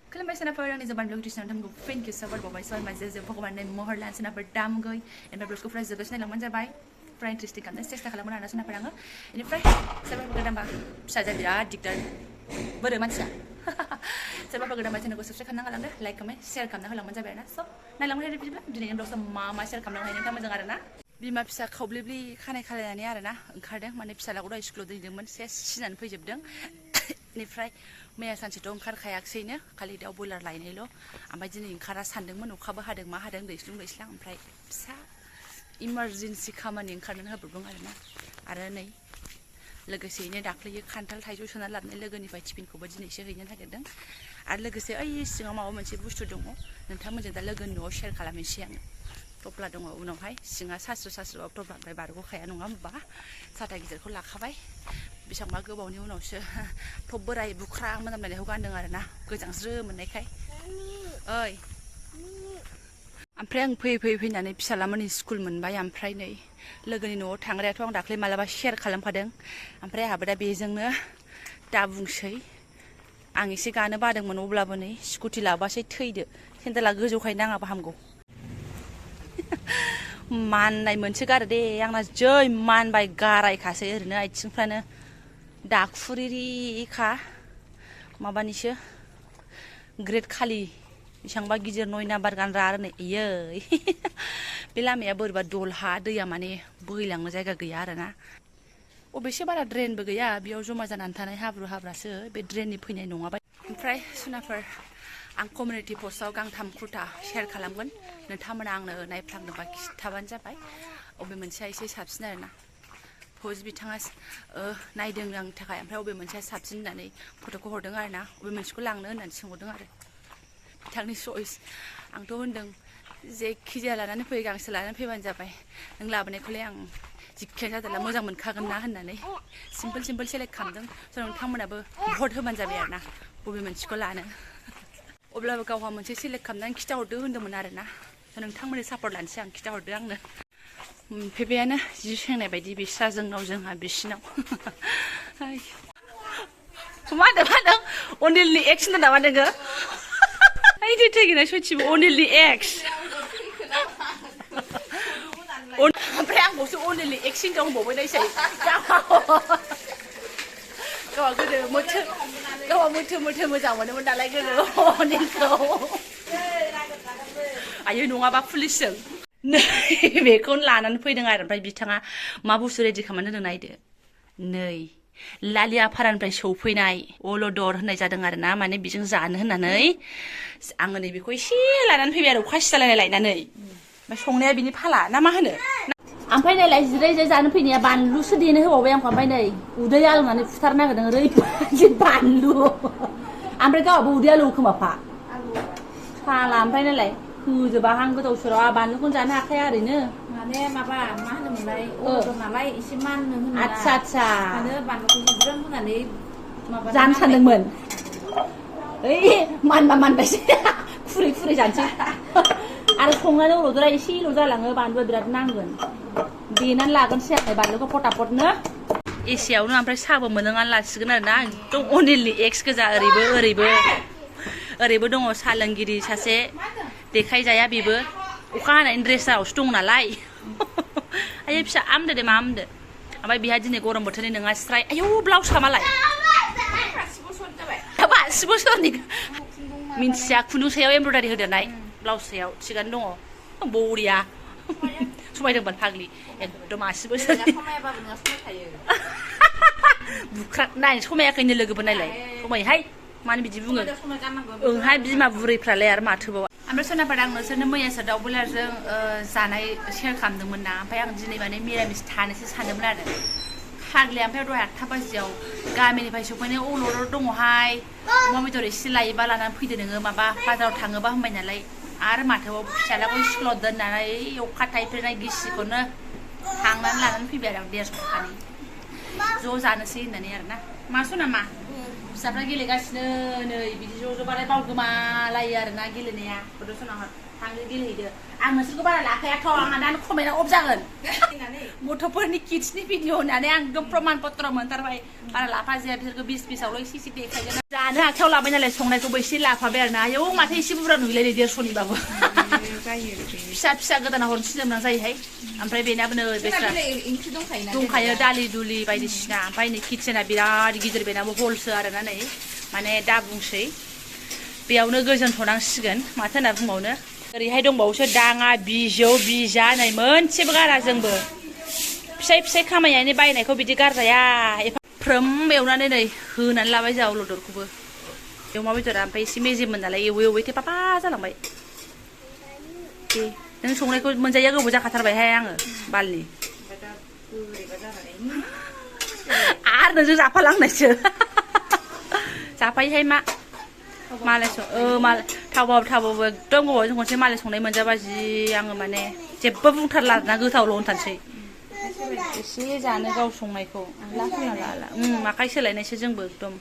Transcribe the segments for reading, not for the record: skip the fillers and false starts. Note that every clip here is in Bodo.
खुलुमबाय सोनाफोर आंनि जबानब्लग टिउसनाव थेंक यू सो बावबाय सर माजे भगवान महर लान सोनाफोर दामगै एमफ्राय ब्लगखौ फ्राय जोबोद नायलांबानो जाबाय फ्राय इन्ट्रेस्टिं खालामनो सेस्था खालामगोन आरोना सोनाफोर आङो बेनिफ्राय सोरबाफोर गोदानबा फिसाजोआ बिराद दिगदार बोरो मानसिया सोरबाफोर गोदानबा चेनेलखौ साबस्क्राइब खालामना होलांदो लाइक कमेन्ट शेयार खालामना होलांबानो जाबाय आरोना स' नायलांबाय थादो बिदिब्ला दिनैनि ब्लगखौ मा शेयार खालामनो हायो नोंथाङा मोजां आरोना बिमा फिसा खावब्लिब्लि खानाय खालायनानै आरोना ओंखारदों माने फिसालाखौ दहाय स्कुलाव दोनहैदोंमोन सेस सिनानै फैजोबदों बेनिफ्राय मैया सानसेथ' ओंखारखायाखैसैनो खालि दाउ बयलार लायनायल' ओमफ्राय दिनै ओंखारा सानदोंमोन अखाबो हादों मा हादों दैस्लुं दैस्लां ओमफ्राय फिसा इमारजेन्सि खामानि ओंखारनानै होब्रबदों आरोना आरो नै लोगोसेयैनो दाख्लैयो खान्थाल थाइजौ सोना लाबोनाय लोगोनिफ्राय टिफिनखौबो दिनैसो हैनो नागिरदों आरो लोगोसे ओइ सिङाव माबा मोनसे बुस्थु दङ नोंथांमोनजों दा लोगोनि न'आव शेयार खालामनोसै आङो टप्ला दङ उनावहाय सिङा सास्र'बाबो टप्लानिफ्राय बारग'खाया नङा होमबा साथा गिदिरखौ लाखाबाय बेसेबांबा गोबावनि उनावसो टप बोराय बुख्रा मोनामलायनायखौ गानदों आरोना गोजांज्रो मोननायखाय ओइ ओमफ्राय आं फैयै फैनानै फिसालामोननि स्कुल मोनबाय ओमफ्राय नै लोगोनि न'आव थांग्रायाथ' आं दाख्लै मालाबा शेयार खालामखादों ओमफ्राय आंहाबो दा बेजोंनो दा बुंसै आं एसे गानो बादोंमोन अब्लाबो नै स्कुटि लाबासै थैदो सेन्देला गोजौखाय नाङाबा हामगौ माननाय मोनसो गारो दे आंना जै मानबाय गारायखासै ओरैनो आथिंफ्रानो दाखुरिरिखा माबानिसो ग्रेड खालि बेसेबांबा गिदिर 9 नाम्बार गानग्रा आरो नै इयै बे लामाया बोरैबा दलहा दैया माने बोहैलांनो जायगा गैया आरोना अबेसे बारा ड्रेनबो गैया बेयाव जमा जानानै थानाय हाब्रु हाब्रासो बे ड्रेननि फैनाय नङाबा ओमफ्राय सुनाफोर आं कमिउनिटि पस्टआव गांथाम कुर्ता शेयार खालामगोन नोंथांमोना आंनो नायफ्लांदोंबा खिन्थाबानो जाबाय अबे मोनसेया एसे साबसिन आरोना पस्ट बिथाङा नायदों आंनि थाखाय ओमफ्राय अबे मोनसेया साबसिन होननानै फट'खौ हरदों आरोना अबे मोनसेखौ लांनो होननानै सोंहरदों आरो बिथांनि चइस आंथ' होनदों जेखिजाया लानानै फै गांसे लानानै फैबानो जाबाय नों लाबोनायखौलाय आं जिखियानो जादोंला मोजां मोनखागोन ना होननानै सिम्पोल सेलेक्ट खालामदों स' नोंथांमोनाबो भट होबानो जाबाय आरोना बबे मोनसेखौ लानो अब्लाबो गावहा मोनसे सेलेक्ट खालामनानै खिथाहरदो होन्दोंमोन आरोना स' नोंथांमोननि सापर्ट लानोसै आं खिथाहरदो आंनो मोनफैबायानो जि सोंनाय बायदि बिस्रा जोंहा बिसिनाव मा होनदों अनिलनि एक्स होनदों नामा नोङो आइदि थैगोना सयथिबो अनिलनि एक्स ओमफ्राय आंखौसो अनिलनि एक्स हिनजाव होनबावबाय नायसै गावहा गोदो मोथो मोजां मोनोमोन नालाय गोदो अनिलखौ आयै नङाबा पुलिसजों नै बेखौनो लानानै फैदों आरो ओमफ्राय बिथाङा मा बुस्थु रेडि खालामनानै दोनदों नायदो नै लालियाफारानिफ्राय सौफैनाय अलदर होननाय जादों आरोना माने बेजों जानो होननानै आङो नै बेखौ एसे लानानै फैबाय आरो अखा सिजालायनाय लायनानै ओमफ्राय संनाया बिनि फाला ना मा होनो ओमफ्राय नायलाय जिराय जानो फैनाया बानलुसो देनो होबावबाय आंखौ ओमफ्राय नै उदै आलौनानै फुथारनो नागिरदों ओरैबादि बानलु ओमफ्राय गावहाबो उदै आलौ खोमाफा फाला ओमफ्राय नायलाय होजोबाहां गोदाव सोराव बानलुखौनो जानो हाखाया ओरैनो माने माबा मा होनोमोनलाय अलदर नालाय एसे माननो होनो आच्छा आरो बानलुखौ ज्रोम होनानै माबा जानो सानदोंमोन ओइ मानबायसै खुरै जानोसै आरो संनानै अलदरा एसेल' जालाङो बानलुआ बिराद नांगोन देनानै लागोनसै आङो बानलुखौ फटाफटनो एसेयावनो ओमफ्राय साहाबो मोनलोंनानै लासिगोन आरोना एकदम अनिलनि एक्स गोजा ओरैबो दङ साहा लोंगिरि सासे देखायजाया बेबो अखा हानायनि ड्रेसावसो दं नालाय आयै फिसा आमदो दे मा आमदो ओमफ्राय बेहा दिनै गरम बोथोरनि नङा स्राय आयौ ब्लाउसआ मालाय 5 बोसोरनि मिन्थिया खुन्दुं सायाव एमब्रयदारि होदेरनाय ब्लाउस सायाव थिगानो दङ बरिया समायदोंमोन फाग्लि एकदम 8 बोसोरनि बुख्रा नायनो समायाखैनो लोगोफोर नायलाय समायहाय मानो बिदि बुङो ओंहाय बिमा बुरैफ्रालाय आरो माथोबाव ओमफ्राय सोनाफोर आं नोंसोरनो मैयासो दाउ बयलारजों जानाय शेयार खालामदोंमोन ना ओमफ्राय आं दिनै माने मिरामिस थानोसो सानदोंमोन आरो फाग्लिया ओमफ्राय दहाय 8 बाजियाव गामिनिफ्राय सफैनाय अलदर दङहाय अमा बेदर एसे लायोबा लानानै फैदो नोङो माबा बाजाराव थाङोबा होनबाय नालाय आरो माथोबाव फिसालाखौ स्कुलाव दोननानै अखा थाइफ्रिनाय गिसिखौनो थांनानै लानानै फैबाय आरो आं 150 थाखानि ज' जानोसै होननानै आरोना मा सनामा फिसाफ्रा गेलेगासिनो नै बिदि ज' बाराय बावगोमालायो आरोना गेलेनाया गथ' सनाहर थांनो गेलेहैदो आं नोंसोरखौ बारा लाखायाथ' आंहा दानो कमेन्टआव अफ जागोन गथ'फोरनि किड्सनि भिडिअ होननानै आं एकदम प्रमान पत्र मोनथारबाय बारा लाफा जाया बिसोरखौ 20-20आवल' एसे एसे देखायगोन जानो आखायाव लाबाय नालाय संनायखौबो एसे लाफाबाय आरो ना आयौ माथो एसे बुरजा नुलायलाय 150निबाबो फिसा फिसा गोदाना हरनोसै जोबनां जायोहाय ओमफ्राय बेनाबो नै बेस्रा दंखायो दालि दुलि बायदिसिना ओमफ्राय नै किटसेना बिराद गिदिर बेनाबो हलसो आरोना नै माने दा बुंसै बेयावनो गोजोनथ'नांसिगोन माथो होनना बुंबावनो ओरैहाय दंबावोसो दाङा बिजौ बिजा नै मोनसेबो गारा जोंबो फिसाय फिसाय खामायनानै बायनायखौ बिदि गारजाया एफा फ्रोम एवनानै नै होनानै लाबाय जोंहा अलदरखौबो अमा बेदरा ओमफ्राय एसे मेजेममोन नालाय एवै एवै थेफाफा जालांबाय दे नों संनायखौ मोनजाया गोबाव जाखाथारबायहाय आङो बालनि आरो नोंजों जाफालांनायसो जाफायोहाय मा मालाय मालाय थावबाबो एकदम गोबावजों खनसे मालाय संनाय मोनजाबा जि आङो माने जेबो बुंथारला आरोना गोथावल' होनथारसै एसे जानो गाव संनायखौ आखाइ सोलायनायसो जोंबो एकदम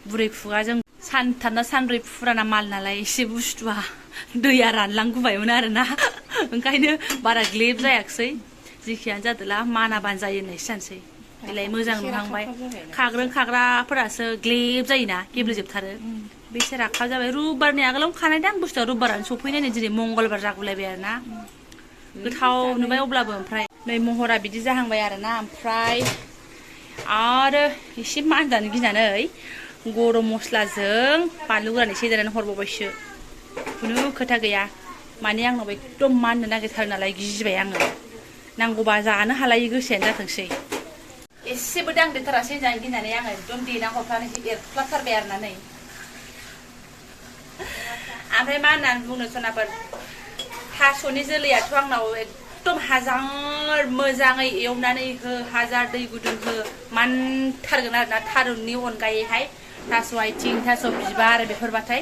बुरै खुगाजों सानथामना सानब्रै फुराना माल नालाय एसे बुस्थुआ दैया रानलांगुबायमोन आरोना ओंखायनो बारा ग्लेब जायाखिसै जेखियानो जादोला मानाबानो जायो होननायसो जानोसै बेलाय मोजां नुहांबाय खाग्रों खाग्राफोरासो ग्लेब जायोना गेब्लेजोबथारो बेसे राखाब जाबाय रुबारनि आगोलावनो खानायदां बुस्थुआ रुबारानो सफैनाय नै दिनै मंगलबार जागुलायबाय आरोना गोथाव नुबाय अब्लाबो ओमफ्राय नै महरा बिदि जाहांबाय आरोना ओमफ्राय आरो एसे मानजानो गिनानै गरम मस्लाजों बानलु गोरान एसे देनानै हरबावबायसो खुनु खोथा गैया माने आंनाव एकदम माननो नागिरथारो नालाय गिबाय आङो नांगौबा जानो हालायै गोसोआनो जाथोंसै एसेबो दांदेरथारासै जानो गिनानै आङो एकदम देना हरफ्लानोसै एरफ्लाथारबाय आरोना नै ओमफ्राय मा होननानै बुंनो सनाफोर थास'नि जोलैयाथ' आंनाव एकदम हाजार मोजाङै एवनानै हो हाजार दै गुदुं हो मानथारगोन आरोना थारुननि अनगायैहाय थास' आथिं थास' बिबार बेफोरबाथाय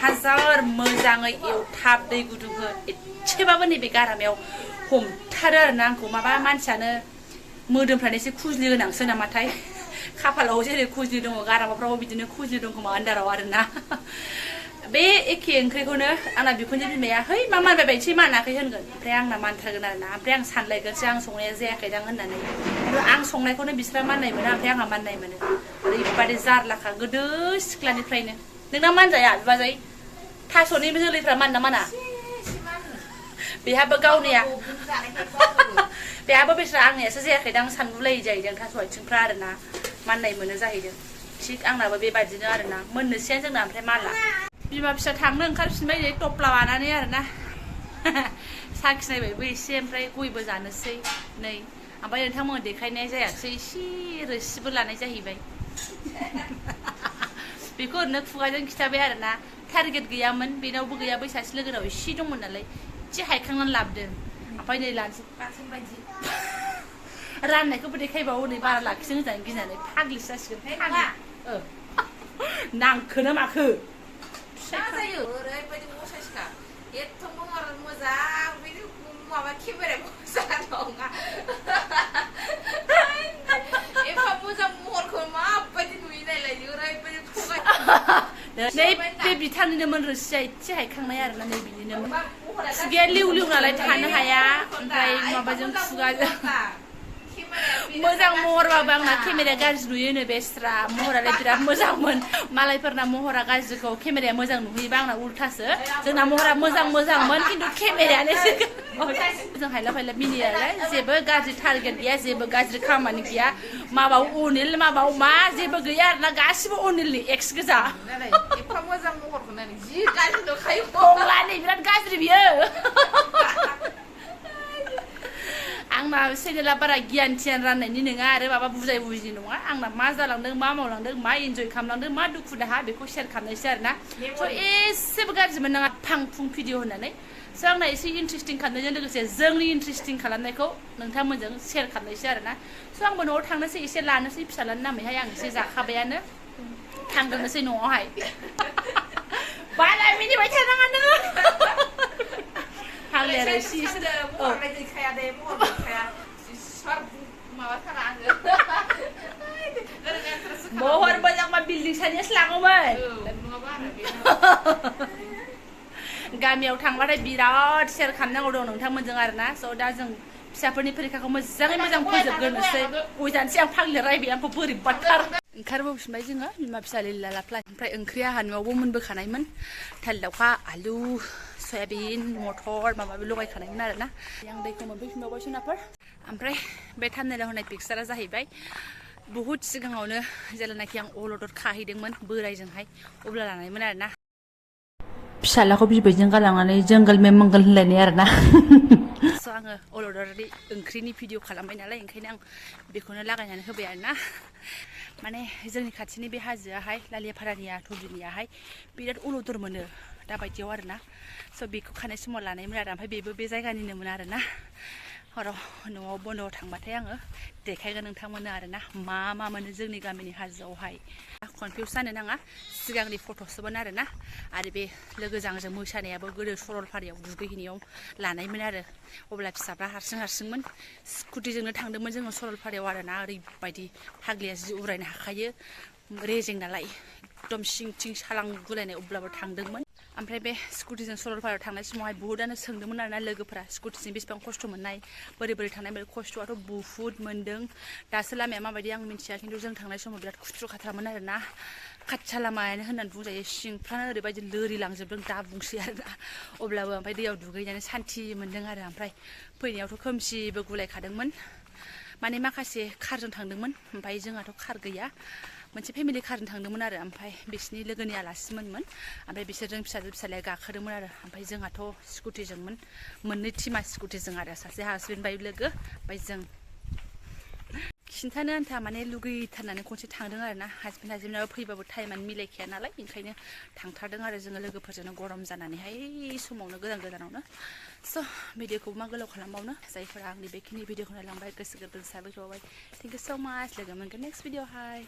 हाजार मोजाङै एवथाब दै गुदुं हो एसेबाबो नैबे गारामायाव हमथारो आरोना आंखौ माबा मानसियानो मोदोमफ्रानो एसे खुजलि गोनांसो नामाथाय खाफालाव जेरै खुजलि दङ गारामाफ्रावबो बिदिनो खुजलि दं खोमा आन्दाराव आरोना बे एखे ओंख्रिखौनो आंना बिखुनजो बिमाया है मा मानबाय बायदिसै मानाखै होनगोन ओमफ्राय आंना मानथारगोन आरोना ओमफ्राय आं सानलायगोनसो आं संनाया जायाखैदां होननानै आं संनायखौनो बिस्रा माननाय मोनो ओमफ्राय आंहा माननाय मोनो ओरैबादि जारलाखा गोदो सिख्लानिफ्रायनो नोंना मानजाया बिबाजै थास'नि जोलैफ्रा मानना माना बेहाबो गावनिया बेहाबो बेस्रा आंनियासो जायाखैदां सानगुलायै जाहैदों थास' आथिंफ्रा आरोना माननाय मोनो जाहैदों थिग आंनाबो बेबादिनो आरोना मोननोसैयानो जोंना ओमफ्राय माला बिमा फिसा थांनो ओंखारफिनबाय नै टप्ला बानानै आरोना साखिनायबायबो एसे ओमफ्राय गयबो जानोसै नै ओमफ्राय नोंथांमोन देखायनाय जायासै एसे रोसिबो लानाय जाहैबाय बेखौ ओरैनो खुगाजों खिथाबाय आरोना टारगेट गैयामोन बेनावबो गैया बै सासे लोगोनाव एसे दंमोन नालाय एसे हायखांनानै लाबोदों ओमफ्राय नै लानोसै बाथोन बायदि राननायखौबो देखायबावो नै बारा लाखिनो होजानो गिनानै फाग्लिसो जासिगोन नांखोना माखो मा जायो ओरैबायदि मसाइसखा एथ' महर मोजां बिदि माबा केमेराया मोजां नङा एफा मोजां महरखौ माबायदि नुयो नायलाय ओरैबायदि थगाय नै बे बिथांनिनोमोन रोसिया एसे हायखांनाय आरोना नै बिदिनो खुगाया लिउ लिउ नालाय थानो हाया ओमफ्राय माबाजों खुगाजों मोजां महरबाबो आंना केमेराया गाज्रि नुयोनो बेस्रा महरालाय बिराद मोजांमोन मालायफोरना महरा गाज्रिखौ केमेराया मोजां नुहैयोबा आंना उल्थासो जोंना महरा मोजांमोन खिन्थु केमेरायानो जों हायला फायला मिनियालाय जेबो गाज्रि टारगेट गैया जेबो गाज्रि खामानि गैया माबाव अनिल माबाव मा जेबो गैया आरोना गासिबो अनिलनि एक्स गोजा एफा मोजां महरखौ नायनो जि गाज्रि नुखायो हंलानै बिराद गाज्रि बियो आंना चेनेला बारा गियान थियान राननायनि नङा आरो माबा बुजाय बुजि नङा आंना मा जालांदों मा मावलांदों मा इन्जय खालामलांदों मा दुखु दाहा बेखौ शेयार खालामनायसो आरोना स' एसेबो गाज्रि मोननाङा फां फुं भिडिअ होननानै स' आंना एसे इन्टारेस्टिं खालामनायजों लोगोसे जोंनि इन्टारेस्टिं खालामनायखौ नोंथांमोनजों शेयार खालामनायसो आरोना स' आंबो न'आव थांनोसै एसे लानोसै फिसालानि नामैहाय आं एसे जाखाबायानो थांग्रोनोसै न'आवहाय बाला मिनिबाय थानाङा नोङो हांलेर एसे महर मोजांबा बिल्डिं सानियासो लाङोमोन गामियाव थांबाथाय बिराद शेयार खालामनांगौ दं नोंथांमोनजों आरोना स' दा जों फिसाफोरनि फरिखाखौ मोजाङै मोजां फोजोबग्रोनोसै उइजानोसै आं फाग्लि रायबाय आंखौ बोरैबाथार ओंखारबोफिनबाय जोङो बिमा फिसा लिला लाफ्ला ओमफ्राय ओंख्रिया हानुआवबो मोनबोखानायमोन थालिर दाउखा आलु सयाबिन मटर माबा माबि लगायखानायमोन आरोना आं दैखौ मोनफैफिनबावबाय सोनाफोर ओमफ्राय बे थाम्बनेलाव होनाय पिक्सारा जाहैबाय बुहुत सिगाङावनो जेब्लानाखि आं अलदर खाहैदोंमोन बोरायजोंहाय अब्ला लानायमोन आरोना फिसालाखौ बिबैजों गालांनानै जोंगोल मे मंगल होनलायनाय आरोना स' आङो अलदरनि ओंख्रिनि भिडिअ खालामबाय नालाय ओंखायनो आं बेखौनो लागायनानै होबाय आरोना माने जोंनि खाथिनि बे हाजोआहाय लालियाफारानिया धुबुरिनियाहाय बिराद अलदर मोनो दाबायदियाव आरोना स' बेखौ खानाय समाव लानायमोन आरो ओमफ्राय बेबो बे जायगानिनोमोन आरोना हराव न'आव बन्द'आव थांबाथाय आङो देखायगोन नोंथांमोननो आरोना मा मा मोनो जोंनि गामिनि हाजोआवहाय कनफिउस जानो नाङा सिगांनि फट'सोमोन आरोना आरो बे लोगोजों आंजों मोसानायाबो गोदो सरलपारायाव दुगैहैनायाव लानायमोन आरो अब्ला फिसाफ्रा हारसिं स्कुटिजोंनो थांदोंमोन जोङो सरलपारायाव आरोना ओरैबायदि फाग्लिया जि उरायनो हाखायो रेजें नालाय एकदम सिं थिं सालां गुलायनाय अब्लाबो थांदोंमोन ओमफ्राय बे स्कुटिजों सरलपारायाव थांनाय समावहाय बुहुदानो सोंदोंमोन आरोना लोगोफोरा स्कुटिजों बेसेबां खस्थ' मोननाय बोरै थांनाय बोरै खस्थ'आथ' बुहुद मोनदों दासो लामाया माबायदि आं मिन्थिया खिन्थु जों थांनाय समाव बिराद खुथ्रु खाथ्रामोन आरोना खाथ्सा लामायानो होननानै बुंजायो सिंफ्रानो ओरैबायदि लोरिलांजोबदों दा बुंसै आरोना अब्लाबो ओमफ्राय दैयाव दुगैनानै सान्थि मोन्दों आरो ओमफ्राय फैनायावथ' खोमसिबो गुलायखादोंमोन माने माखासे कारजों थांदोंमोन ओमफ्राय जोंहाथ' कार गैया मोनसे फेमिलि कारजों थांदोंमोन आरो ओमफ्राय बिसिनि लोगोनि आलासिमोन ओमफ्राय बिसोरजों फिसालाया गाखोदोंमोन आरो ओमफ्राय जोंहाथ' स्कुटिजोंमोन मोननै टिमा स्कुटिजों आरो सासे हासबेन्ड बाय लोगो ओमफ्राय जों खिन्थानो आन्था माने लुगैथारनानै खनसे थांदों आरोना हासबेन्डआबो फैबाबो टाइमानो मिलायखाया नालाय ओंखायनो थांथारदों आरो जोङो लोगोफोरजोंनो गरम जानानैहाय समावनो गोजानावनो स' भिडिअखौ मा गोलाव खालामबावनो जायफोरा आंनि बेखिनि भिडिअखौ नायलांबाय गोसो गोरबोजों साबायखर बावबाय थेंक इउ स' माच लोगो मोनगोन नेक्स्ट भिडिअ हाय